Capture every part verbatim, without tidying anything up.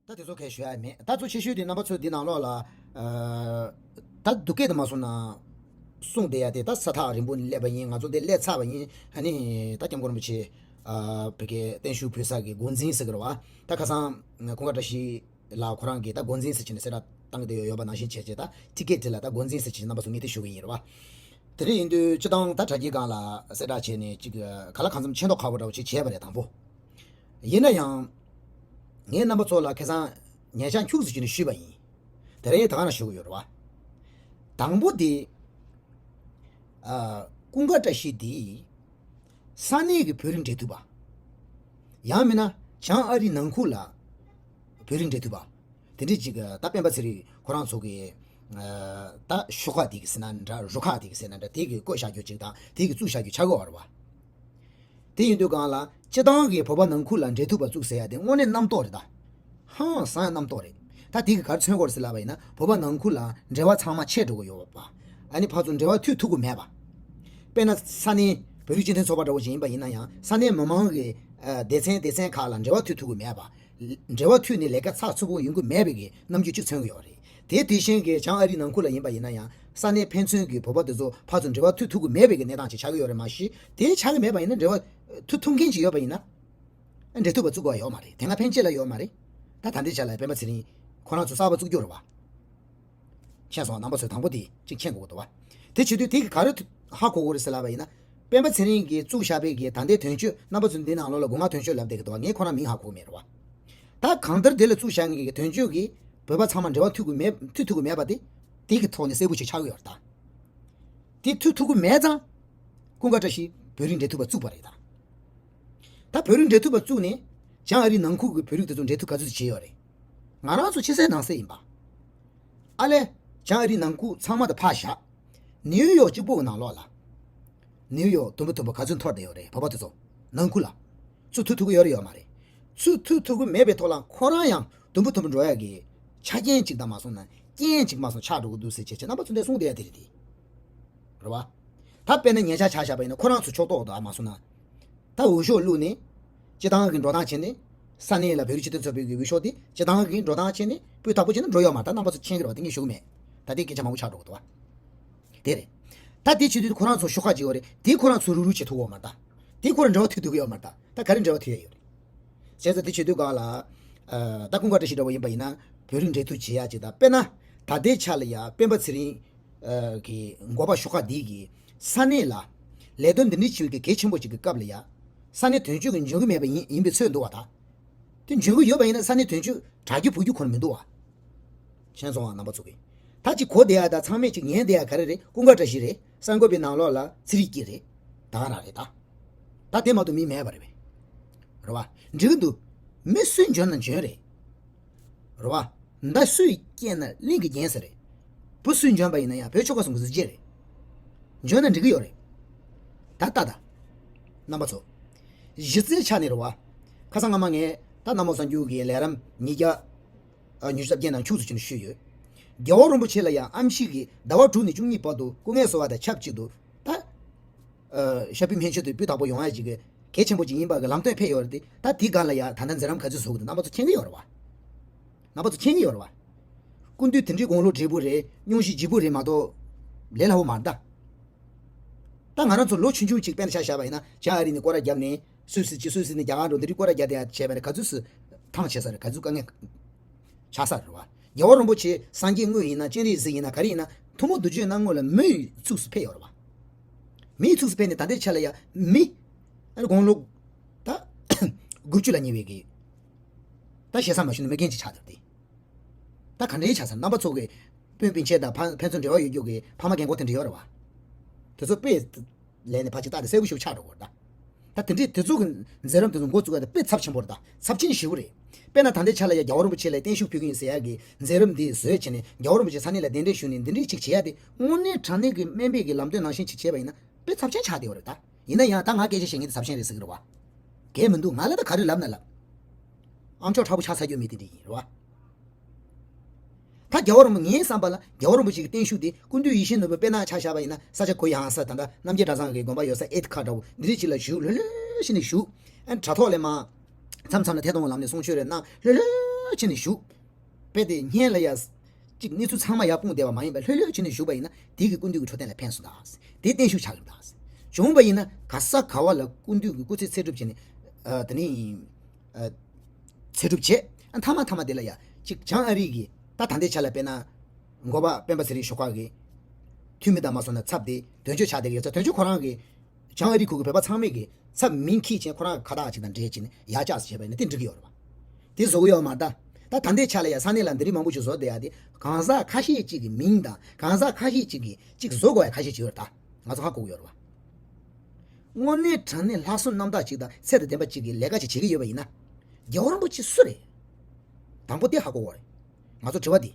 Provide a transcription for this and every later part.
ད་དེ་ཚོ་གས་ཞུ་ཡ་མེད། ད་ཚོ་ཆེ་ཤོས་དེ་རྣམ་པ་ཚོ་འདི་ནང་ལོགས་ལ་ཨ་ད་སྡུག་སྐད་དུ་མ་སོང་ན་གསུངས་བསྡད་ཡ་དེ། ད་ས་ཐག་རིང་པོ་ནས་སླེབས་པ་ཡིན། ང་ཚོ་འདི་སླེབས་ཚར་བ་ཡིན། ཨ་ནི་ད་སྐྱབས་མགོན་རིན་པོ་ཆེ་ཨ་བོད་ཀྱི་བརྟན་བཞུགས་ཕུལ་ས་གི་འགོ་འཛིན་ཟེར་གི་རེད་བ། ད་ཁ་སང་ཀུན་དགའ་བཀྲ་ཤིས་ལགས་ཁོ་རང་གིས་ད་འགོ་འཛིན་ཟེར་བྱས་ནས་གསལ་བསྒྲགས་བཏང་གི་ཡོད་པ་ནང་བཞིན་བྱས་བྱས། ད་ཊི་ཀེ་ཊི་དེ་ལ་ད་འགོ་འཛིན་ཟེར་བྱས་རྣམ་པ་ཚོ་ངས་དེ་ཞུ་གི་ཡིན་རེད་བ། དེ་འདྲ་ཡིན་དུས་སྤྱི་བཏང་ད་དྲ་རྒྱའི་སྒང་ལ་གསལ་བསྒྲགས་བྱས་ནས་ཅིག་ག་ལ་གང་འཚམ་ཆེ་མདོག་ཁ་པོ་འདྲ་བོ་ཅིག་བྱས་པ་རེད། དང་པོ་ཡིན་ན་ཡང་ངས་རྣམ་པ་ཚོ་ལ་ཁ་སང་ཉེ་ཆར་ཁྱུག་ཙམ་ཅིག་ནས་ཞུས་པ་ཡིན། དེ་རིང་ད་ག་རང་ཞུ་གི་ཡོད་རེད་བ། དང་པོ་དེ་ཨ་ཀུན་དགའ་བཀྲ་ཤིས་དེ་ས་གནས་ཀྱི་བོད་རིགས་འབྲེལ་མཐུད་པ། ཡང་མིན་ན་བྱང་ཨ་རིའི་ནང་ཁུལ་ལ་བོད་རིགས་འབྲེལ་མཐུད་པ། དེ་འདྲས་ཅིག་ད་སྤེན་པ་ཚེ་རིང་ཁོ་རང་ཚོ་གི་ཨ་ད་ཤོག་ཁག་དེ་གི་ཟེར་ན་འདྲ། རུ་ཁག་དེ་གི་ཟེར་ན་འདྲ། དེ་གི་བསྐོས་བཞག་རྒྱུ་ཅིག་དང་། དེ་གི་བཙུགས་བཞག་རྒྱུ་ཆགས་ཀྱི་ཡོད་རེད་བ། དེ་ཡིན་དུས་སྒང་ལ་སྤྱི་བཏང་གི་བོད་པ་ནང་ཁུལ་ལ་འབྲེལ་མཐུད་པ་བཙུགས་ཟེར་ཡ་དེ་དངོས་གནས་རྣམ་རྟོག་རེད་ད། ཧང་སང་ཡ་རྣམ་རྟོག་རེད། ད་དེ་གི་ག་རེ་མཚོན་གྱི་ཡོད་རེད་ཟེར་ལབ་པ་ཡིན་ན། བོད་པ་ནང་ཁུལ་ལ་འབྲེལ་བ་ཚང་མ་ཆད་འགྲོ་གི་ཡོད་པ། ཨ་ནི་ཕར་ཚུར་འབྲེལ་བ་མཐུད་ཐུབ་ཀྱི་མེད་པ། དཔེར་ན་ས་གནས་བོད་རིགས་སྤྱི་མཐུན་ཚོགས་པ་འདྲ་བོ་ཞིག་ཡིན་པ་ཡིན་ན་ཡང་། ས་གནས་མི་མང་གི་ཨ་སྡེ་ཚན་སྡེ་ཚན་ཁག་ལ་འབྲེལ་བ་མཐུད་ཐུབ་ཀྱི་མེད་པ། འབྲེལ་བ་མཐུད་ནས་ལས་ཀ་ཚགས་ཚུད་པོ་ཡོང་གི་མེད་པའི་གི་རྣམ་འགྱུར་ཅིག་མཚོན་གྱི་ཡོད་རེད། དེ་དེ་བཞིན་གྱི་བྱང་ཨ་རིའི་ནང་ཁུལ་ལ་ཡིན་པ་ཡིན་ན་ཡང་། ས་གནས་ཕན་ཚུན་གྱི་བོད་པ་དེ་ཚོ་ཕར་ཚུར་འབྲེལ་བ་མཐུད་ཐུབ་ཀྱི་མེད་པའི་གི་གནས་སྟངས་ཅིག་ཆགས་ཀྱི་ཡོད་རེད། མ་གཞི་དེ་ཆགས་ཀྱི་མེད་པ་ཡིན་ན། འབྲེལ་བ་མཐུད་ཐུབ་མཁན་ཅིག་ཡོད་པ་ཡིན་ན། འབྲེལ་མཐུད་པ་བཙུགས་པ་ཡོད་མ་རེད། དེ་སྔ་ཕན་ཆད་ལ་ཡོད་མ་རེད། ད་ད་ལྟའི་ཆ་ལ་སྤེན་པ་ཚེ་རིང་ཁོ་རང་ཚོ་གསར་པ་བཙུགས་རྒྱུ་རེད་བ། མཁྱེན་སོང་། རྣམ་པ་ཚོས་དང་པོ་དེ་གཅིག་མཁྱེན་དགོས་ཀྱི་འདུག་བ། དེ་བྱེད་དུས་དེ་གི་ག་རེ་ཧ་གོ་དགོས་རེད་ཟེར་ལབ་པ་ཡིན་ན། སྤེན་པ་ཚེ་རིང་གིས་བཙུགས་བཞག་པའི་གི་ད་ལྟའི་དོན་གཅོད། རྣམ་པ་ཚོས་འདི་ནང་ལོགས་ལ་སྒོ་ང་དོན་གཅོད་ལབ་བསྡད་ཀྱི་འདུག་བ། ངས་ཁོ་རང་མིང་ཧ་གོ་གི་མེད་རེད་བ། ད་གང་ལྟར་དེ་ལ་བཙུགས་བཞག་མཁན་གྱི་དོན་གཅོད་ཀྱིས་བོད་པ་ཚང་མ་འབྲེལ་བ་མཐུད་དགོས་མེད། མཐུད་ཐུབ་ཀྱི་མེད་པ་དེ། དེ་གི་ཐོག་ནས་གསལ་པོ་ཞིག་ཆགས་ཀྱི་ཡོད་རེད་ད། དེ་མཐུད་ཐུབ་ཀྱི་མེད་ཙང་། ཀུན་དགའ་བཀྲ་ཤིས་བོད་རིགས་འབྲེལ་མཐུད་པ་བཙུགས་པ་རེད་ད། ད་བོད་རིགས་འབྲེལ་མཐུད་པ་བཙུགས་ནས་བྱང་ཨ་རིའི་ནང་ཁུལ་གྱི་བོད་རིགས་དེ་ཚོ་འབྲེལ་མཐུད་ག་ཚོད་བྱས་ཡོད་རེད། ང་རང་ཚོ་ཕྱི་གསལ་ནང་གསལ་ཡིན་པ། ཨ་ལས། བྱང་ཨ་རིའི་ནང་ཁུལ་ཚང་མ་དེ་ཕར་བཞག་ནིའུ་ཡོག་གཅིག་པོ་གི་ནང་ལོགས་ལ། ནིའུ་ཡོག་དུམ་བུ་དུམ་བུ་ག་ཚོད་འཐོར་བསྡད་ཡོད་རེད། བོད་པ་དེ་ཚོ་ནང་ཁུལ་ལ་ཚུར་མཐུད་ཐུབ་ཀྱི་ཡོད་རེད་ཡོད་མ་རེད། ཚུར་མཐུད་ཐུབ་ཀྱི་མེད་པའི་ཐོག་ལ་ཁོ་རང་ཡང་དུམ་བུ་དུམ་བུ་འགྲོ་ཡ་གི་ཆ་རྐྱེན་གཅིག་དང་མ་སོང་ན་རྐྱེན་གཅིག་མ་སོང་ཆགས་འགྲོ་གི་འདུག་ཟེར་བྱས་བྱས། རྣམ་པ་ཚོ་འདི་གསུངས་བསྡད་ཡ་དེ་རེད་དེ། རེད་བ། ད་དཔེར་ན་ཉེ་ཆར་ཆ་བཞག་པ་ཡིན་ན། ཁོ་རང་ཚོ་ཕྱོགས་གཏོགས་དང་མ་སོང་ན། ད་འོས་ཤོག་བླུགས་ནས་སྤྱི་བཏང་གི་འགྲོ་སྟངས་བྱས་ནས། ས་གནས་ལ་བོད་རིགས་སྤྱི་མཐུན་ཚོགས་པའི་གི་འོས་ཤོག་དེ་སྤྱི་བཏང་གི་འགྲོ་སྟངས་བྱས་ནས་སྤུས་དག་པོ་བྱས་ནས་འགྲོ་ཡོད་མ་རེད། ད་རྣམ་པ་ཚོ་མཁྱེན་གྱི་རེད་བ། དེ་ངས་ཞུ་གི་མེད། ད་དེ་སྐད་ཆ་མང་པོ་ཆགས་འགྲོ་གི་འདུག་བ། དེ་རེད། ད་དེ་བྱེད་དུས་ཁོ་རང་ཚོ་ཤོག་ཁག་ཅིག་ཡོད་རེད། དེ་ཁོ་རང་ཚོ་རུག་རུག་བྱེད་ཐུབ་ཀྱི་ཡོད་མ་རེད་ད། དེ་ཁོ་རང་འབྲེལ་བ་མཐུད་ཐུབ་ཀྱི་ཡོད་མ་རེད་ད། ད་ག་རེ་འབྲེལ་བ་མཐུད་ཡ་ཡོད་རེད། བྱས་ཙང་དེ་བྱེད་དུས་སྒང་ལ། ཨ་ད་ཀུན་དགའ་བཀྲ་ཤིས་འདྲ་བོ་ཡིན་པ་ཡིན་ན་བོད་རིགས་འབྲེལ་མཐུད་བྱེད་ཡ་ཅིག་དང་། དཔེར་ན་ད་ལྟའི་ཆ་ལ་ཡ་སྤེན་པ་ཚེ་རིང་ཨ་གི་འགོ་པ་ཤོག་ཁག་འདི་གིས་ས་གནས་ལ་ལས་དོན་འདི་འདྲའི་བྱེད་པའི་གལ་ཆེན་པོ་ཅིག་གི་སྐབས་ལ་ཡ། ས་གནས་དོན་གཅོད་ཀྱིས་འཇོན་གྱི་མེད་པ་ཡིན་ཡིན་པའི་ཚོད་འདུག་བ་ད། དེ་འཇོན་གྱི་ཡོད་པ་ཡིན་ན་ས་གནས་དོན་གཅོད་དྲག་རྒྱུ་ཕུག་རྒྱུ་ཁོ་རང་མི་འདུག་བ། མཁྱེན་སོང་ང་། རྣམ་པ་ཚོ་གིས་ད་ཅིག་གོ་བསྡད་ཡ་དང་ཚང་མས་ཅིག་ཉན་བསྡད་ཡ་ག་རེ་རེད། ཀུན་དགའ་བཀྲ་ཤིས་རེད། གསར་འགོད་པའི་ནང་ལོགས་ལ་ཚེ་རིང་སྐྱིད་རེད། ད་ག་རང་རེད་ད། ད་དེ་མ་གཏོགས་མི་མེད་པ་རེད་པས། རེད་བ། འགྲིག་གི་འདུག་མི་སུས་འཇོན་ན་འཇོན་རེད། རེད་བ། མདའ་སུས་རྐྱེན་ན་གླིང་གི་རྒྱན་ཟེར་རེད། བུ་སུས་འཇོན་པ་ཡིན་ན་ཡང་བོད་ཆོལ་ཁ་གསུམ་གྱི་གཟི་བརྗིད་རེད། འཇོན་ན་འགྲིག་གི་ཡོད་རེད། ད་ལྟ་ད། རྣམ་པ་ཚོ། གཞི་རྩའི་ཆ་ནས་རེད་བ། ཁ་སང་སྔ་མ་ངས་ད་གནམ་འོག་གསར་འགྱུར་གྱི་ལས་རིམ་ཉིས་བརྒྱ་ཨ་ཉི་ཤུ་རྩ་བརྒྱད་ནང་ཁྱུག་ཙམ་ཅིག་ནས་ཞུས་ཡོད། རྒྱལ་བ་རིན་པོ་ཆེ་ལ་ཡང་ཨེམ་ཆི་གིས་ཟླ་བ་དྲུག་ནས་བཅུ་གཉིས་བར་དུ་སྐུ་ངལ་གསོ་བ་དང་ཆབས་ཅིག་ཏུ་ད། ཨ་ཞབས་པུས་སྨན་བཅོས་དེ་སྤུས་དག་པོ་ཡོང་ཡ་ཅིག་གི་གལ་ཆེན་པོ་ཅིག་ཡིན་པ་གི་ལམ་སྟོན་ཕེབས་ཡོད་རེད་དེ། ད་དེའི་སྒང་ལ་ཡ་ད་ལྟ་མཛད་རིམ་ག་ཚོད་བཟོ་གི་འདུག་རྣམ་པ་ཚོ་མཁྱེན་གྱི་ཡོད་རེད་བ། རྣམ་པ་ཚོ་མཁྱེན་གྱི་ཡོད་རེད་བ། སྐུ་མདུན་དེ་འདྲའི་དགུང་ལོ་བགྲེས་པོ་རེད། སྙུང་གཞི་ལྗིད་པོ་རེད་མ་གཏོགས། ལས་སླ་པོ་མ་རེད་ད། ད་ང་རང་ཚོ་ལོ་ཆུང་ཆུང་ཅིག་དཔེར་ན་ཆ་བཞག་པ་ཡིན་ན། བྱང་ཨ་རི་ནས་སྐོར་ར་བརྒྱབ་ནས་སུད་སི་ཅིག་སུད་སི་ནས་རྒྱ་གར་འགྲོ། འདི་འདྲའི་སྐོར་ར་བརྒྱབ་བསྡད་ཡ་བྱས་པ་ཡིན་ན་ག་ཚོད་ཙམ་ཐང་ཆད་ས་རེད། ག་ཚོད་དཀའ་ངལ་ཆགས་ས་རེད་བ། རྒྱལ་བ་རིན་པོ་ཆེ་སངས་རྒྱས་དངོས་ཡིན་ན། སྤྱན་རས་གཟིགས་ཡིན་ན། ག་རེ་ཡིན་ན། ཐུན་མོང་བདུད་རྩིའི་སྣང་ངོ་ལ་མིའི་ཚུགས་སུ་ཕེབས་ཡོད་རེད་བ། མིའི་ཚུགས་སུ་ཕེབས་ནས་ད་ལྟའི་ཆ་ལ་ཡ་མི་ཨ་ནི་དགུང་ལོ་ད་དགུ་བཅུ་ལ་ཉེ་བའི་གི་ད་ཞེ་ས་མ་ཞུ་ན་མི་རྒན་ཅིག་ཆགས་བསྡད་དེ། ད་ག་འདྲའི་ཆགས་ས། རྣམ་པ་ཚོ་གི་སྤུན་སྤུན་མཆེད་དང་ཕ་ཕན་ཚུན་འབྲེལ་བ་ཡོད་རྒྱུ་གི་ཕ་མ་རྒན་གོག་དེ་འདྲ་ཡོད་རེད་བ། དེ་ཚོ་དཔེ་ལས་ནས་ཕར་ཅིག་བལྟས་ཏེ་གསལ་པོ་ཞིག་ཆགས་འགྲོ་གི་རེད་ད། ད་དེ་འདྲའི་དེ་ཚོ་གི་མཛད་རིམ་དེ་ཚོ་འགོ་བཙུགས་ཡ་དེ་དཔེ་ཚབས་ཆེན་པོ་རེད་ད། ཚབས་ཆེན་ཞེ་པོ་རེད། དཔེར་ན་ད་ལྟའི་ཆ་ལ་ཡ་རྒྱལ་བ་རིན་པོ་ཆེ་ལ་བརྟན་བཞུགས་ཕུལ་གི་ཡིན་ཟེར་ཡ་གི་མཛད་རིམ་འདི་བཟོས་བྱས་ནས། རྒྱལ་བ་རིན་པོ་ཆེ་ས་གནས་ལ་གདན་འདྲེན་ཞུས་ནས་འདི་འདྲའི་ཅིག་བྱེད་ཡ་དེ། དངོས་གནས་དྲང་གནས་ཀྱི་སྨན་པའི་གི་ལམ་སྟོན་ནང་བཞིན་ཅིག་བྱས་པ་ཡིན་ན་དཔེ་ཚབས་ཆེན་ཆགས་བསྡད་ཡོད་རེད་ད། ཡིན་ན་ཡང་ད་ང་སྐད་ཆ་བཤད་མཁན་དེ་ཚབས་ཆེན་རེད་ཟེར་གི་རེད་བ། གལ་མི་འདུག་ང་ལ་ད་ག་རེ་ལབ་ན་ལབ། ཨ་མཆོག་མཁྲེགས་པོ་ཆགས་ཚར་རྒྱུ་མི་དེ་འདྲ་ཡིན་རེད་བ། ད་རྒྱལ་བ་རིན་པོ་ངའི་བསམ་པ་ལ་རྒྱལ་བ་རིན་པོ་ཆེ་གི་བརྟན་བཞུགས་དེ་སྐུ་མདུན་ཡིད་བཞིན་ནོར་བུ། དཔེར་ན་ཆ་བཞག་པ་ཡིན་ན་ས་ཆ་གུ་ཡངས་ས། ད་ལྟ་རྣམ་རྒྱལ་གྲྭ་ཚང་གི་དགོན་པ་ཡོད་ས་ཨེ་ཐི་ཁ་འདྲ་བོ་འདི་འདྲ་ཅིག་ལ་བཞུགས། ལྷོད་ལྷོད་བྱས་ནས་བཞུགས། ཨ་དྲ་ཐོག་ལ་མར་མཚམས་མཚམས་ལ་ཐད་གཏོང་གི་ལམ་ནས་གསུང་ཆོས་རེ་གནང་། ལྷོད་ལྷོད་ ལྷོད་བྱས་ནས་བཞུགས། དཔེ་དེ་སྔོན་ལ་ཡ། གཅིག་གནས་ཚུལ་ཚང་མ་ཡར་སྤུངས་བསྡད་པ་མ་ཡིན་པར་ལྷོད་ལྷོད་བྱས་ནས་བཞུགས་པ་ཡིན་ན་དེ་གི་སྐུ་མདུན་གྱི་འཕྲོད་བསྟེན་ལ་ཕན་སོང་ད། དེ་བརྟན་བཞུགས་ཆགས་ཀྱི་རེད་ད། བྱུང་བ་ཡིན་ན་ག་ས་ག་བ་ལ་སྐུ་མདུན་གྱི་སྐུ་ཚེ་ཚེ་སྒྲུབ་བྱས་ནས། ཨ། དེ་ནས། ཨ། ཚེ་སྒྲུབ་བྱས། ཨ། མཐའ་མ་མཐའ་མ་དེ་ལ་ཡ། གཅིག་བྱང་ཨ་རི་གི་ད་ད་ལྟའི་ཆ་ལ་དཔེར་ན། འགོ་པ་སྤེན་པ་ཚེ་རིང་ཤོག་ཁག་གི་འཐུས་མི་དང་མ་སོང་ན་ཚབ་དེ་དོན་གཅོད་ཆགས་བསྡད་ཀྱི་ཡོད་ཚ། དོན་གཅོད་ཁོ་རང་གི་བྱང་ཨ་རི་ཁུལ་གྱི་བོད་པ་ཚང་མས་ཀྱི་ཚབ་མིང་འཁྱེར་བྱས་ཁོ་རང་གི་ཁ་བཏགས་ཅིག་དང་འབྲེལ་བྱས་ནས་ཡར་བཅགས་སུ་བྱས་པ་ཡིན་ན་དེ་འགྲིག་གི་ཡོད་རེད་པ། དེ་བཟོ་གི་ཡོད་མ་རེད་ད། ད་ད་ལྟའི་ཆ་ལ་ཡ་ས་གནས་ལ་འདི་རིགས་མང་པོ་ཞིག་བཟོ་བསྡད་ཡ་དེ་གང་ཟག་ཁ་ཤས་ཅིག་གི་མིང་དང་གང་ཟག་ཁ་ཤས་ཅིག་གིས་ཅིག་བཟོ་དགོས་ཡ་ཁ་ཤས་ཅིག་ཡོད་རེད་ད། ང་ཚོ་ཧ་གོ་གི་ཡོད་རེད་པ། དངོས་གནས་དྲང་གནས་ལྷག་བསམ་རྣམ་དག་ཅིག་དང་ཚད་དང་ལྡན་པ་ཅིག་གིས་ལས་ཀ་ཅིག་བྱེད་ཀྱི་ཡོད་པ་ཡིན་ན། རྒྱལ་བ་རིན་པོ་ཆེ་སུ་རེད། དང་པོ་དེ་ཧ་གོ་དགོས་རེད། ང་ཚོ་དྲི་བ་འདི།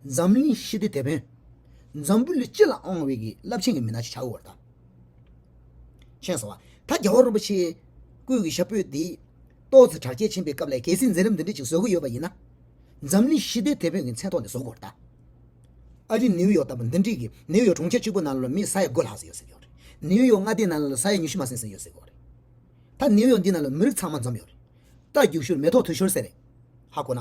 འཛམ་གླིང་ཞི་བདེའི་དེད་དཔོན། འཛམ་བུ་གླིང་སྤྱི་ལ་དབང་བའི་གི་རླབས་ཆེན་གྱི་མི་སྣ་ཞིག་ཆགས་ཡོད་རེད་ད། མཁྱེན་སོང་བ། ད་རྒྱལ་བ་རིན་པོ་ཆེའི་སྐུའི་གི་ཞབས་པུས་འདི་ཏོག་ཙམ་དྲག་སྐྱེད་ཕྱིན་པའི་སྐབས་ལ་གལ་སྲིད་མཛད་རིམ་འདི་འདྲ་ཅིག་བཟོ་གི་ཡོད་པ་ཡིན་ན། འཛམ་གླིང་ཞི་བདེའི་དེད་དཔོན་གྱི་མཚན་ཐོག་ནས་བཟོ་དགོས་རེད་ད། ཨ་རི་ནིའུ་ཡོག་ལྟ་བུ་འདི་འདྲའི་གི་ནིའུ་ཡོག་གྲོང་ཁྱེར་གཅིག་པུ་ནང་ལ་མི་ས་ཡ་དགུ་ལྷག་ཙམ་ཡོད་ཟེར་གི་ཡོད་རེད། ནིའུ་ཡོག་མངའ་སྡེ་ནང་ལ་ས་ཡ་ཉི་ཤུ་མ་ཟིན་ཟིན་ཡོད་ཟེར་གི་ཡོད་རེད། ད་ནིའུ་ཡོག་འདི་ནང་ལ་མི་རིགས་ཚང་མ་འཛོམས་ཡོད་རེད། རྟ་རྒྱུག་ཤུལ་མེ་ཏོག་འཐུ་ཤུལ་ཟེར་རེད། ཧ་གོ་ན།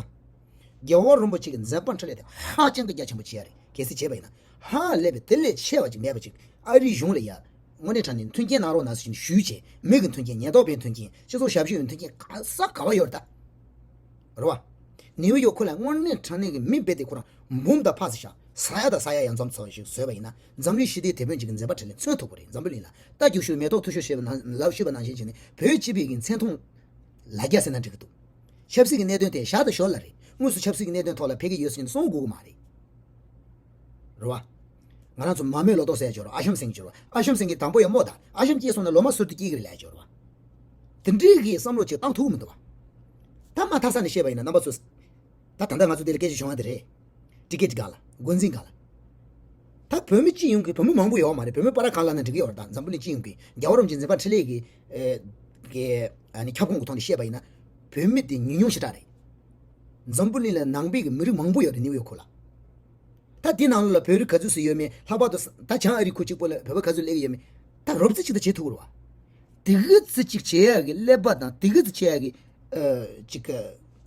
རྒྱལ་བ་རིན་པོ་ཆེ་གི་མཛད་པ་འཕྲིན་ལས་དེ་ཧ་ཅང་གི་རྒྱ་ཆེན་པོ་བྱས་ཡ་རེད། གལ་སྲིད་བྱས་པ་ཡིན་ན། ཧ་ལས་པའི་དེ་ལས་ཆེ་བ་ཅིག་མེད་པ་ཅིག་ཨ་རིའི་གཞུང་ལ་ཡ། དངོས་གནས་དྲང་གནས་མཐུན་རྐྱེན་གནང་རོགས་གནང་ཟེར་ཞུས་བྱས། མི་གི་མཐུན་རྐྱེན། ཉེན་རྟོག་པའི་མཐུན་རྐྱེན། སྤྱི་ཚོགས་ཞབས་ཞུ་ཡི་མཐུན་རྐྱེན་ག་ས་ག་བ་ཡོད་རེད་ད། རེད་བ། ནིའུ་ཡོག་ཁུལ་ལ་དངོས་གནས་དྲང་གནས་ཀྱི་མི་རྦད་དེ་ཁོ་རང་འབུམ་དང་ཕར་ཙམ་ཤག་ས་ཡ་དང་ས་ཡ་ཡར་འཛོམས་ཚོགས་ཞིག་བཟོས་པ་ཡིན་ན་འཛམ་གླིང་ཞི་བདེའི་དེད་དཔོན་ཅིག་གི་མཛད་པ་འཕྲིན་ལས་མཚོན་ཐུབ་ཀྱི་རེད། འཛམ་བུ་གླིང་ལ་རྟ་རྒྱུག་ཤུལ་མེ་ཏོག་འཐུ་ཤུལ་ཞེས་པ་ནང་ལབ་ཞུས་པ་ནང་བཞིན་བྱས་ནས་བོད་སྤྱི་པའི་གི་མཚན་མཐོང་ལ་རྒྱ་ཟེར་ན་འགྲིག་གི་འདུག་ཆབ་སྲིད་ཀྱི་གནད་དོན་དེ་ཞར་དང་ཞོར་ལ་རེད། དངོས་སུ་ཆབ་སྲིད་ཀྱི་གནད་དོན་ཐོག་ལ་ཕེབས་ཀྱི་ཡོད་ཟེར་ནས་གསུང་དགོས་ཀྱི་མ་རེད། རེད་བ། ང་རང་ཚོ་མ་རྨོས་ལོ་ཏོག་ཟེར་ཡ་ཅིག་ཡོད་རེད། ཨ་གཤོམ་སེང་གེ་ཅིག་ཡོད་རེད། ཨ་གཤོམ་སེང་གེ་དང་པོ་ཡར་རྨོ་ད། ཨ་གཤོམ་སྐྱེས་སོང་ན་ལོ་མ་ཟུར་དུ་སྐྱེ་གི་རེད་ལབ་ཡ་ཅིག་ཡོད་རེད་བ། དེ་འདྲའི་གི་བསམ་བློ་ཅིག་བཏང་ཐུབ་ཀྱི་མི་འདུག་བ། ད་མ་མཐའ་ས་ནས་བཤད་པ་ཡིན་ན་རྣམ་པ་ཚོ། ད་ད་ལྟ་ང་ཚོ་འདི་ལ་སྐད་ཆ་བྱུང་བ་དེ་རེད། ཊི་ཀེ་ཊི་སྒང་ལ། འགོ་འཛིན་སྒང་ལ། ད་བོད་མི་སྤྱི་ཡོངས་ཀྱི་བོད་མི་མང་པོ་ཡོད་མ་རེད། བོད་མི་པ་ར་གང་ལ་ན་འགྲིག་གི་ཡོད་རེད། ད་འཛམ་བུ་གླིང་སྤྱི་ཡོངས་ཀྱི་རྒྱལ་བ་རིན་པོ་ཆེ་མཛད་པ་འཕྲིན་ལས་ཀྱི་ཨེ་གི་ཨ་ནི་ཁྱབ་ཁོངས་ཀྱི་ཐོག་ནས་བཤད་པ་ཡིན་ན། བོད་མི་དེ་ཉུང་ཉུང་ཞེ་དྲག་རེད། འཛམ་བུ་གླིང་ལ་ནང་པའི་གི་མི་རིགས་མང་པོ་ཡོད་རེད། ནིའུ་ཡོག་ཁུལ་ལ། ད་དེ་ནང་ལོགས་ལ་བོད་རིགས་ག་ཚོད་ཙམ་ཡོད་མེད། ལྷག་པར་དུ་ད་བྱང་ཨ་རི་ཁུལ་གཅིག་པོ་ལ་བོད་པ་ག་ཚོད་སླེབས་ཀྱི་ཡོད་མེད། ད་རོབ་ཙམ་ཅིག་ད་བྱེད་ཐུབ་ཀྱི་རེད་བ། དེ་གི་ཙམ་ཅིག་བྱེད་ཡག་གི་ཀླད་པ་དང་དེ་གི་ཙམ་བྱེད་ཡག་གི་ཨ་ཅིག་གི་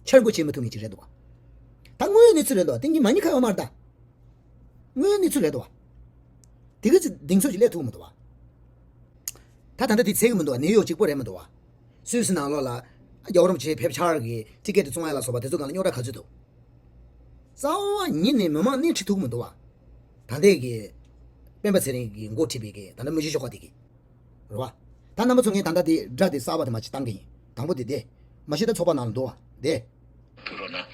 འཆར་འགོད་བྱེད་མི་ཐུབ་མཁན་ཅིག་རེད་འདུག་བ། ད་དངོས་ཡོད་གནས་ཚུལ་རེད་འདུག་བ། དེ་གཉིས་མ་གཉིས་ཁ་ཡོད་མ་རེད་ད། དངོས་ཡོད་གནས་ཚུལ་རེད་འདུག་བ། དེ་གི་ཙམ་གདེང་ཚོད་ཅིག་སླེབས་ཐུབ་མི་འདུག་བ། ད་ད་ལྟ་དེ་ཚད་ཀྱི་མི་འདུག་བ། ནིའུ་ཡོག་གཅིག་པོ་རེད་མི་འདུག་བ། སུད་སི་ནང་ལོགས་ལ་རྒྱལ་བ་རིན་པོ་ཆེ་ཕེབས་འཆར་གྱི་ཊི་ཀེ་ཊི་བཙོང་ཡ་ལ་སོགས་པ་དེ་ཚོ་སྒང་ལ་རྙོག་དྲ་ག་ཚོད་འདུག་རྩ་བ་ཉིད་ནས་མི་མང་སྣེ་ཁྲིད་ཐུབ་མི་འདུག་བ། ད་ལྟའི་གི་སྤེན་པ་ཚེ་རིང་གི་འགོ་ཁྲིད་པའི་གི་ད་ལྟ་མི་རྗེ་ཤོག་ཁག་དེ་གི་རེད་བ། ད་རྣམ་པ་ཚོ་ངས་ད་ལྟ་དེ་སྒྲ་དེ་གསར་བ་དེ་མ་ཅིག་བཏང་གི་ཡིན། དང་པོ་དེ་དེ། མ་གཞི་ད་ཚོགས་པ་ནང་ལ་འདུག་བ་དེ། ཐུག་རོགས་གནང་།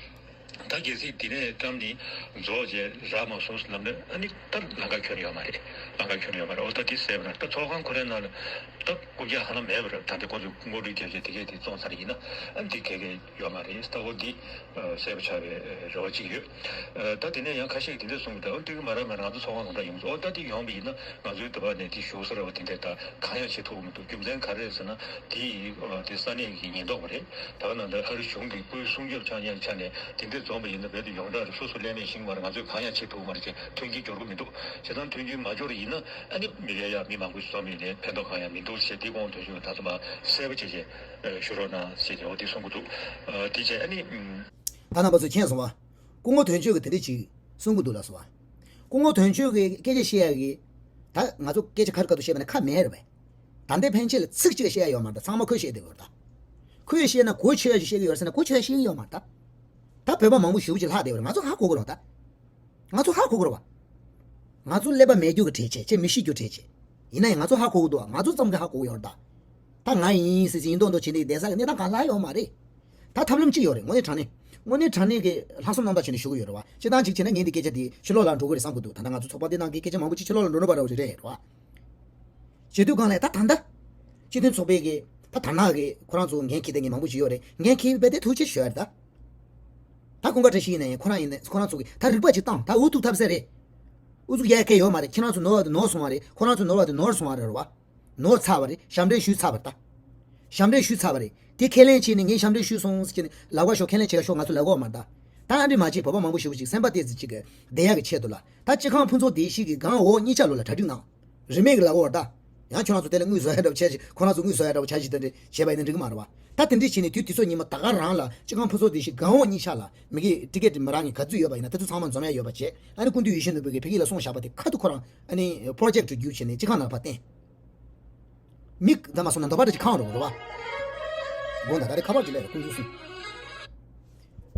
ད་གལ་སྲིད་དེ་ནས་བཀྲམ་ནི་རྫོགས་རྗེས་རག་མ་སོང་ལབ་ན་ཨ་ནི་ད་ལམ་ཁ་ཁྱོན་ཡོད་མ་རེད། ལམ་ཁ་ཁྱོན་ཡོད་མ་རེད། ཨོ་ད་དེ་ཟེར་བ་ན་ད་ཚོགས་ཁང་ཁོ་རའི་ནང་ལ་ད་རྐུབ་བཀྱག་ཧ་ལམ་མེད་པ་རེད། ད་འདི་ཁོ་ཚོས་ངོ་སྤྲོད་རྒྱབ་བྱས་དེ་གས་དེ་བཙོང་ཚར་ཡིན་ན་ཨ་ནི་དེ་གས་གས་ཡོད་མ་རེད། ད་ཨོ་འདི་གསལ་པོ་ཆགས་པའི་རེ་བ་ཅིག་ཡོད། ད་དེ་ནས་ཡང་ཁ་ཤས་ཀྱིས་དེ་འདྲ་གསུངས་གི་འདུག་ཨོ་དེ་གི་མ་རེད་མ་རེད། ང་ཚོ་ཚོགས་ཁང་གང་འདྲ་ཡོང་ཚོ་ཨོ་ད་དེ་ཡོང་བ་ཡིན་ན་ང་ཚོའི་འདི་པ་ནས་དེ་བཞུགས་ས་ར་བ་དེ་འདྲས་ད་གང་ཡང་བྱེད་ཐུབ་ཀྱི་མི་འདུག་རྒྱུ་མཚན་ག་རེ་རེད་ཟེར་ན་དེ་ཡི་དེ་ས་གནས་ཀྱི་ཉེན་རྟོག་པ་རེད། ད་ག་ནང་ལྟར་ཨ་རི་གཞུང་གི་སྐུའི་སྲུང་སྐྱོབ་ཆགས་ཉེན་ཆ་ནས་དེ་འདྲས་འཛོམས་པ་ཡིན་ན་རྦད་དེ་ཡོངས་གྲགས་རེད། སོ་སོ་ལས་མེད་ཤིང་བར་ང་ཚོས་གང་ཡང་བྱེད་ཐུབ་མ་རེད་ཅེས་མཐུན་རྐྱེན་སྦྱོར་གི་མི་འདུག་བྱས་ཙང་མཐུན་རྐྱེན་མ་སྦྱོར་ཡིན་ན་ཨ་ནི་མི་ལས་ཡ་མི་མང་པོ་ཞིག་འཛོམས་ཡིན་ནའི་ཕན་ཐོགས་གང་ཡང་མི་འདུག་ཞེས་དེ་དགོངས་དོན་ཞུ་བ་ད་ཚོ་མ་གསལ་པོ་བྱས་བྱས་ཞུ་རོགས་གནང་ཞེས་དེ་འོ་དེ་གསུང་གི་འདུག་དེ་བྱས་ཨ་ནི། ད་རྣམ་པ་ཚོས་མཁྱེན་སོང་བ། སྐུ་ངོ་དོན་གཅོད་ཀྱིས་དེ་འདྲ་ཅིག་གསུང་གི་འདུག་ལགས་སོ། སྐུ་ངོ་དོན་གཅོད་ཀྱིས་སྐད་ཆ་བཤད་ཡ་གི། ད་ང་ཚོ་སྐད་ཆ་ཁ་རི་ཁ་ཐུག་བཤད་པ་ན་ཁ་མེད་རེད་པས། ད་ལྟའི་ཕན་ཆད་ལ་ཚིག་གཅིག་བཤད་ཡ་ཡོད་མ་རེད་ད། ཚང་མ་ཁོས་བཤད་བསྡད་ཡོད་རེད་ད། ཁོས་བཤད་ན་གོ་ཆོད་ཡ་ཅིག་བཤད་ཀྱི་ཡོད་རེད་ཟེར་ན་གོ་ཆོད་ཡ་བཤད་ཀྱི་ཡོད་མ་རེད་ད། ད་བོད་པ་མང་པོ་ཞེ་པོ་ཅིག་ལྷག་བསྡད་ཡོད་རེད། ང་ཚོ་ཧ་གོ་གི་རེད་ད། ང་ཚོ་ཧ་གོ་གི་རེད་བ། ང་ཚོ་ཀླད་པ་མེད་རྒྱུ་གི་གྲས་བྱས་ཁྱེད་མི་ཤེས་རྒྱུ་གྲས་བྱས། ཡིན་ན་ཡང་ང་ཚོ་ཧ་གོ་གི་འདུག་ང་ཚོ་ཙམ་གྱིས་ཧ་གོ་གི་ཡོད་རེད་ད། ད་ང་ཡིན་ཟེར་ཟེར་ཡིན་མདོག་མདོག་བྱས་ནས་བསྡད་ས་གི་གནས་སྟངས་གང་ལ་ཡོད་མ་རེད། ད་ཐབས་ལམ་གཅིག་ཡོད་རེད། དངོས་གནས་དྲང་གནས། དངོས་གནས་དྲང་གནས་ཀྱི་ལྷག་བསམ་རྣམ་དག་བྱས་ནས་ཞུ་གི་ཡོད་རེད་བ། སྤྱིར་བཏང་གཅིག་བྱས་ན་ངས་འདི་སྐད་ཆ་འདི་ཕྱི་ལོགས་ལ་འགྲོ་གི་རེད་བསམ་གི་འདུག་ད་ལྟ་ང་ཚོ་ཚོགས་པ་འདི་ནང་གི་སྐད་ཆ་མང་པོ་ཅིག་ཕྱི་ལོགས་ལ་འགྲོ་འགྲོ་བ་རེད་བ་རེད་བ། བྱེད་དུས་གང་ལས་ད་ད་ལྟ། སྤྱི་མཐུན་ཚོགས་པའི་གི། ད་དར་ནག་གི་ཁོ་རང་ཚོ་འགན་འཁྱེར་བསྡད་མཁན་མང་པོ་ཅིག་ཡོད་རེད། འགན་འཁྱེར་བས་དེ་ཐུགས་རྗེ་ཆེ་ཞུ་ཡ་རེད་ད། ད་ཀུན་དགའ་བཀྲ་ཤིས་ཡིན་ན་ཡང་ཁོ་རང་ཡིན་ན་ཁོ་རང་ཚོ་གི་ད་རིག་པ་ཅིག་བཏང་ད་འུ་ཐུག་ཐབས་ཟད་རེད། ཨུ་ཚུགས་རྒྱག་མཁན་ཡོད་མ་རེད། ཁྱེད་རང་ཚོ་ནོར་བ་དེ་ནོར་སོང་བ་རེད། ཁོ་རང་ཚོ་ནོར་བ་དེ་ནོར་སོང་བ་རེད་རེད་བ། ནོར་ཚར་བ་རེད། ཞབས་འདྲེན་ཞུས་ཚར་བ་རེད་ད། ཞབས་འདྲེན་ཞུས་ཚར་བ་རེད། དེ་ཁས་ལེན་བྱས་ནས་ངས་ཞབས་འདྲེན་ཞུས་སོང་ཟེར་ནས་ལབ་ག་ཤོག་ཁས་ལེན་བྱེད་ག་ཤོག་ང་ཚོ་ལབ་གོ་མ་རེད་ད། ད་ཨ་འདྲེ་མ་བྱེད་བོད་པ་མང་པོ་ཞེ་པོ་ཅིག་སེམས་པ་ཏོག་ཙམ་ཅིག་གི་བདེ་ཡག་གི་ཆེད་དུ་ལ་ད་སྤྱི་ཁང་ཕུན་ཚོགས་བདེ་སྐྱིད་ཀྱི་སྒང་འོག་གཉིས་ཆ་ལོ་ལ་གྲ་སྒྲིག་གནང་། རིན་མེད་ཀྱི་ལབ་གོ་བ་རེད་ད། ཡང་ཁྱོད་རང་ཚོ་དེ་ལ་དངུལ་བཟོ་ཡ་འདྲ་བོ་བྱས་ཤིག་ཁོ་རང་ཚོ་དངུལ་བཟོ་ཡ་འདྲ་བོ་བྱས་ཤིག་དེ་འདྲ་བྱས་པ་ཡིན་ན་འགྲིག་གི་མ་རེད་བ། ད་དེ་འདྲ་བྱས་ནས་དུས་དེ་ཚོ་ཉི་མ་ད་ག་རང་ལ་སྤྱི་ཁང་ཕུན་ཚོགས་བདེ་སྐྱིད་སྒང་འོག་གཉིས་ཆ་ལ་མི་གི་ཊི་ཀེ་ཊི་མི་རག་མཁན་ག་ཚོད་ཡོད་པ་ཡིན་ན་དེ་ཚོ་ཚང་མ་འཛོམས་ཡ་ཡོད་པ་བྱས། ཨ་ནི་སྐུ་མདུན་ཡིད་བཞིན་ནོར་བུ་གིས་བོད་སྐད་ལ་གསུངས་བཞག་པ་དེ་ཁ་ཐུག་ཁོ་རང་ཨ་ནི་པོ་རོ་ཇེག་ཊི་བརྒྱུད་བྱས་ནས་སྤྱི་ཁང་ནང་ཕར་བསྟན། མི་ད་མ་སོང་ན་འདོད་པ་འདྲ་ཅིག་ཁེངས་འགྲོ་གི་རེད་བ། དགོངས་དག་ད་རེས་ཁ་པར་ཅིག་སླེབས་རེད་དཀོན་མཆོག་གསུམ།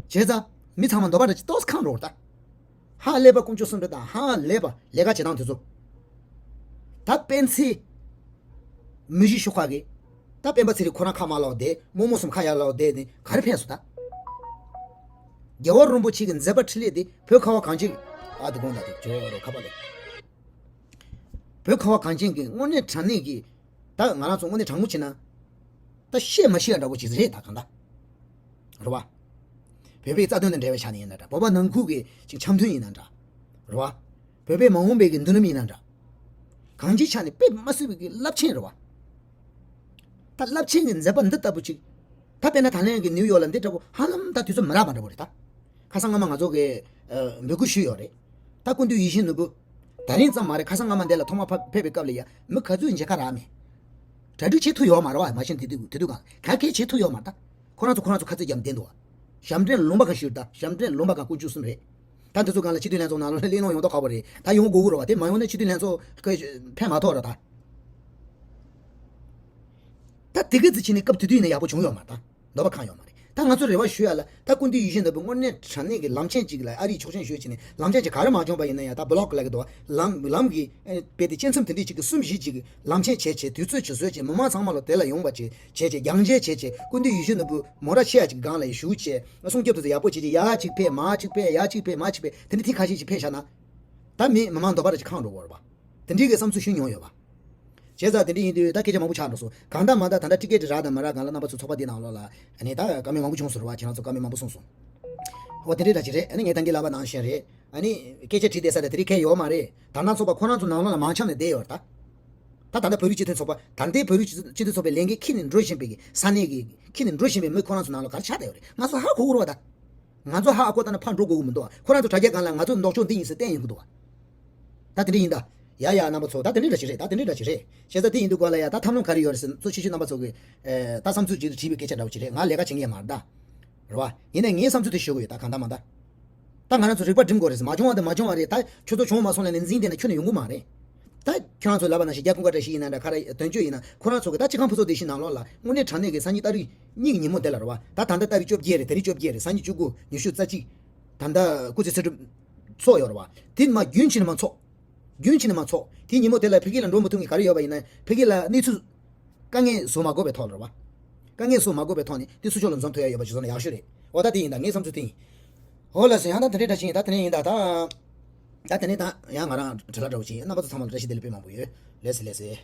བྱས་ཙང་མི་ཚང་མ་འདོད་པ་འདྲ་ཅིག་ཏོག་ཙམ་ཁེངས་འགྲོ་གི་རེད་ད། ཧ་ལས་པ་དཀོན་མཆོག་གསུམ་རེད་ད། ཧ་ལས་པ་ལས་ཀ་བྱེད་སྟངས་དེ་ཚོ། ད་སྤེན་ཚེ་མི་གཞི་ཤོག་ཁག་གིས་ད་སྤེན་པ་ཚེ་རིང་ཁོ་རང་ཁ་མ་ལོག་བསྡད། རྨོ་མོ་གསུམ་ཁ་ཡར་ལོག་བསྡད་ནས་ག་རེ་ཕན་སོང་ད། རྒྱལ་བ་རིན་པོ་ཆེ་གི་མཛད་པ་འཕྲིན་ལས་དེ་བོད་ཁ་བ་གངས་ཅན་གྱི་ཨ་དེ་དགོངས་དག་དེ་ཇོ་རོ་ཁ་པ་ལས། བོད་ཁ་བ་གངས་ཅན་གྱི་དངོས་གནས་དྲང་གནས་ཀྱི། ད་ང་རང་ཚོ་དངོས་གནས་དྲང་མོ་བྱས་ན། ད་བཤད་མ་ཤེས་ཡ་འདྲ་བོ་ཅིག་རེད་ད་གང་ལྟར། རེད་བ། བོད་པའི་རྩ་དོན་དང་འབྲེལ་བའི་ཆ་ནས་ཡིན་ན་འདྲ། བོད་པ་ནང་ཁུལ་གྱི་ཅིག་འཆམ་མཐུན་ཡིན་ན་འདྲ། རེད་བ། བོད་པའི་མ་འོངས་པའི་གི་མདུན་ལམ་ཡིན་ན་འདྲ། གང་ཅིའི་ཆ་ནས་དཔེ་མ་སྲིད་པའི་གི་རླབས་ཆེན་རེད་བ། ད་རླབས་ཆེན་གྱི་མཛད་པ་འདི་ལྟ་བུ་ཅིག་ད་དཔེར་ན་ད་ལན་གྱི་ནིའུ་ཡོག་ལ་འདི་འདྲ་བོ་ཧ་ལམ་ད་དུས་ཚོད་མི་རག་པ་འདྲ་བོ་རེད་ད། ཁ་སང་སྔ་མ་ང་ཚོ་གི་ཨ་འབོད་སྐུལ་ཞུས་ཡོད་རེད། ད་སྐུ་མདུན་ཡིད་བཞིན་ནོར་བུ། ད་རིང་ཙམ་མ་རེད། ཁ་སང་སྔ་མ་འདི་ལ་ཐོག་མ་ཕ་ཕེབས་པའི་སྐབས་ལ་ཡ་མི་ག་ཚོད་མཇལ་ཁ་རག་མེད། གྲ་སྒྲིག་བྱེད་ཐུབ་ཡོད་མ་རེད་བ། མ་གཞི་དེ་དུས་དེ་དུས་གང་ག་གེ་བྱེད་ཐུབ་ཡོད་མ་རེད་ད། ཁོ་རང་ཚོ་ཁོ་རང་ཚོ་ཁ་རྩོད་རྒྱབ་བསྡད་འདུག་བ། ཞབས་འདྲེན་ལུང་པ་གང་ཞུས་ད། ཞབས་འདྲེན་ལུང་པ་གང་དཀོན་མཆོག་གསུམ་རེད། ད་འདི་ཚོ་སྒང་ལ་སྤྱི་འཐུས་ལྷན་ཚོགས་ནང་ལ་སླེབས་གནང་ཡོང་མདོག་ཁ་པོ་རེད། ད་ཡོང་དགོས་ཀྱི་རེད་བ། དེ་མ་ཡོང་ན་སྤྱི་འཐུས་ལྷན་ཚོགས་ཁོས་ཕན་མ་ཐོགས་ར་ད། ད་དེ་ག་ཙི་ཕྱིན་ནས་སྐབས་དེ་དུས་ནས་ཡག་པོ་བྱུང་ཡོད་མ་རེད་ད། འདོད་པ་ཁེངས་ཡོད་མ་རེད། ད་ང་ཚོ་རེ་བ་ཞུ་ཡ་ལ་ད་སྐུ་མདུན་ཡིད་བཞིན་ནོར་བུ་དངོས་གནས་དྲང་གནས་ཀྱི་ལམ་ཆེན་ཅིག་ལ་ཨ་རིའི་ཆོག་མཆན་ཞུས་བྱས་ནས་ལམ་ཆེན་ཅིག་ག་རེ་མ་བྱུང་པ་ཡིན་ན་ཡང་ད་བི་ལོག་ལབ་ཀྱི་འདུག་ལམ་ལམ་གྱི་ཨེ་དཔེ་དེ་བཅད་མཚམས་དེ་འདྲས་ཅིག་གི་གསུམ་བཞི་ཅིག་གི་ལམ་ཆེན་བྱས་བྱས་དུས་ཚོད་ཅིག་བཟོས་བྱས་མི་མང་ཚང་མ་ལ་དེ་ལ་ཡོང་བ་ཅིག་བྱས་བྱས་རྒྱང་མཇལ་བྱས་བྱས་སྐུ་མདུན་ཡིད་བཞིན་ནོར་བུ་མོ་ར་ཆེ་ཡ་ཅིག་སྒང་ལ་བཞུགས་བྱས་སྲུང་སྐྱོབ་དེ་ཚོ་ཡག་པོ་བྱས་བྱས་ཡ་ཅིག་ཕེབས་མ་ཅིག་ཕེབས་ཡ་ཅིག་ཕེབས་མ་ཅིག་ཕེབས་དེ་འདྲས་ཐེངས་ཁ་ཤས་ཅིག་ཕེབས་བཞག་ན། ད་མི་མི་མང་འདོད་པ་ར་ཅིག་ཁེངས་འགྲོ་གི་རེད་བ། དེ་འདྲའི་གི་བསམ་ཚུལ་ཞུ་མྱོང་ཡོད་པ། བྱས་ཙང་དེ་འདྲ་ཡིན་དུས་ད་སྐད་ཆ་མང་པོ་ཆགས་འགྲོ་སོང་། གང་ལྟར་མ་ལྟར་ད་ལྟ་ཊི་ཀེ་ཊི་རག་དང་མ་རག་སྒང་ལ་རྣམ་པ་ཚོ་ཚོགས་པ་འདི་ནང་ལོགས་ལ་ཨ་ནི་ད་བཀའ་མོལ་མང་པོ་བྱུང་སོང་རེད་བ། ཁྱེད་རང་ཚོ་བཀའ་མོལ་མང་པོ་གསུངས་སོང་། འོ་དེ་འདྲའི་འདྲ་ཅིག་རེད། ཨ་ནི་ངས་ད་གིན་ལབ་པ་ནང་བཞིན་རེད། ཨ་ནི་སྐད་ཆ་དྲིས་བསྡད་ས་དང་དེ་རིགས་གང་ཡོད་མ་རེད། དར་ནག་ཚོགས་པ་ཁོ་རང་ཚོ་ནང་ལོགས་ལ་མང་ཆ་ནས་བསྡད་ཡོད་རེད་ད། ད་ད་ལྟ་བོད་རིགས་སྤྱི་མཐུན་ཚོགས་པ་ད་ལྟའི་བོད་རིགས་སྤྱི་མཐུན་ཚོགས་པའི་ལས་འགན་འཁྱེར་ནས་འགྲོ་བཞིན་པའི་ས་གནས་ཀྱི་འཁྱེར་ནས་འགྲོ་བཞིན་པའི་མི་ཁོ་རང་ཚོ་ནང་ལོགས་ག་རེ་ཆགས་བསྡད་ཡོད་རེད། ང་ཚོ་ཧ་གོ་གི་རེད་བ་ད། ང་ཚོ་ཧ་གོ་ད་ནི་ཕར་འགྲོ་དགོས་ཀྱི་མི་འདུག་ཁོ་རང་ཚོ་དྲ་རྒྱ་སྒང་ལ་ང་ཚོ་ལྡོག་ཕྱོགས་འདི་ཡིན་ཟེར་བསྟན་ཡོང་གི་འདུག་ད་དེ་འདྲ་ཡིན་ད། ཡ་ཡ་རྣམ་པ་ཚོ་ད་དེ་འདྲ་འདྲ་ཞིག་རེད། ད་དེ་འདྲ་འདྲ་ཞིག་རེད། བྱས་ཙང་དེ་ཡིན་དུས་སྒང་ལ་ཡ་ད་ཐབས་ལམ་ག་རེ་ཡོད་རེད་ཟེར་ཚོ་ཤེས་ཤེས་རྣམ་པ་ཚོ་གི་ཨེ་ད་བསམ་ཚུལ་ཅིག་དྲིས་པའི་སྐད་ཆ་འདྲ་བོ་ཅིག་རེད། ང་ལས་ཀ་བྱེད་མཁན་མ་རེད་ད། རེད་བ། ཡིན་ནའི་ངའི་བསམ་ཚུལ་དེ་ཞུ་གི་ཡོད་ད་གང་ལྟར་མ་ལྟར། ད་ང་རང་ཚོ་རིག་པ་སྒྲིམ་དགོས་རེད་ཟེར། མ་བྱུང་བ་དེ་མ་བྱུང་བ་རེད། ད་ཁྱོད་ཚོ་བྱུང་མ་སོང་ལབ་ནས་འཛིང་བསྡད་ན་ཁྱོན་ནས་ཡོང་གི་མ་རེད། ད་ཁྱོད་རང་ཚོ་ལབ་པ་ནང་བཞིན་རྒྱ་སྐུ་འགའ་འདྲ་ཞིག་ཡིན་ན་འདྲ་ག་རེ་དོན་གཅོད་ཡིན་ན་ཁོ་རང་ཚོ་གི་ད་སྤྱི་ཁང་ཕུན་ཚོགས་བདེ་སྐྱིད་ནང་ལོགས་ལ་དངོས་གནས་དྲང་གནས་ཀྱི་སང་ཉིན་ཏ་རིག་གཉིས་ཀྱི་ཉིན་མོ་དེ་ལ་རེད་བ། ད་ད་ལྟ་ཏ་རིག་བཅོ་བརྒྱད་རེད། ད་རིག་བཅོ་བརྒྱད་རེད། སང་ཉིན་བཅུ་དགུ་ཉི་ཤུ་རྩ་གཅིག་ད་ལྟ་སྐུ་ཚེ་ཚེ་སྒྲུབ་ཚོགས་ཡོད་རེད་བ། དེ་མ་རྒྱུན་ཆད་ནས་མ་ཚོགས། རྒྱུན་ཆད་ནས་མ་ཚོགས། དེ་ཉིན་མོ་དེ་ལ་ཕ་གི་ལ་འགྲོ་མི་ཐུབ་མཁན་ག་རེ་ཡོད་པ་ཡིན་ན་ཕ་གི་ལ་གནས་ཚུལ་དཀའ་ངལ་བཟོ་མ་དགོས་པའི་ཐོག་ལ་རེད་བ། དཀའ་ངལ་བཟོ་མ་དགོས་པའི་ཐོག་ནས་དེ་ཚུར་ཕྱོགས་ལ་འཛོམས་ཐུབ་ཡ་ཡོད་པ་ཅིག་བཟོ་ན་ཡག་ཤོས་རེད། འོ་ད་དེ་ཡིན་ད། ངའི་བསམ་ཚུལ་དེ་ཡིན། འོ་ལགས་སོ། ཡང་ད་དེ་འདྲའི་འདྲ་ཞིག་ཡིན། ད་དེ་ནས་ཡིན་ད། ད་ད་དེ་ནས་ད་ཡང་ང་རང་བྲེལ་བ་འདྲ་བོ་ཞིག་ཡིན། རྣམ་པ་ཚོ་ཚང་མ་ལ་བཀྲ་ཤིས་བདེ་ལེགས་དཔེ་མང་པོ་ཡོད། ལགས་སེ་ལགས་སེ།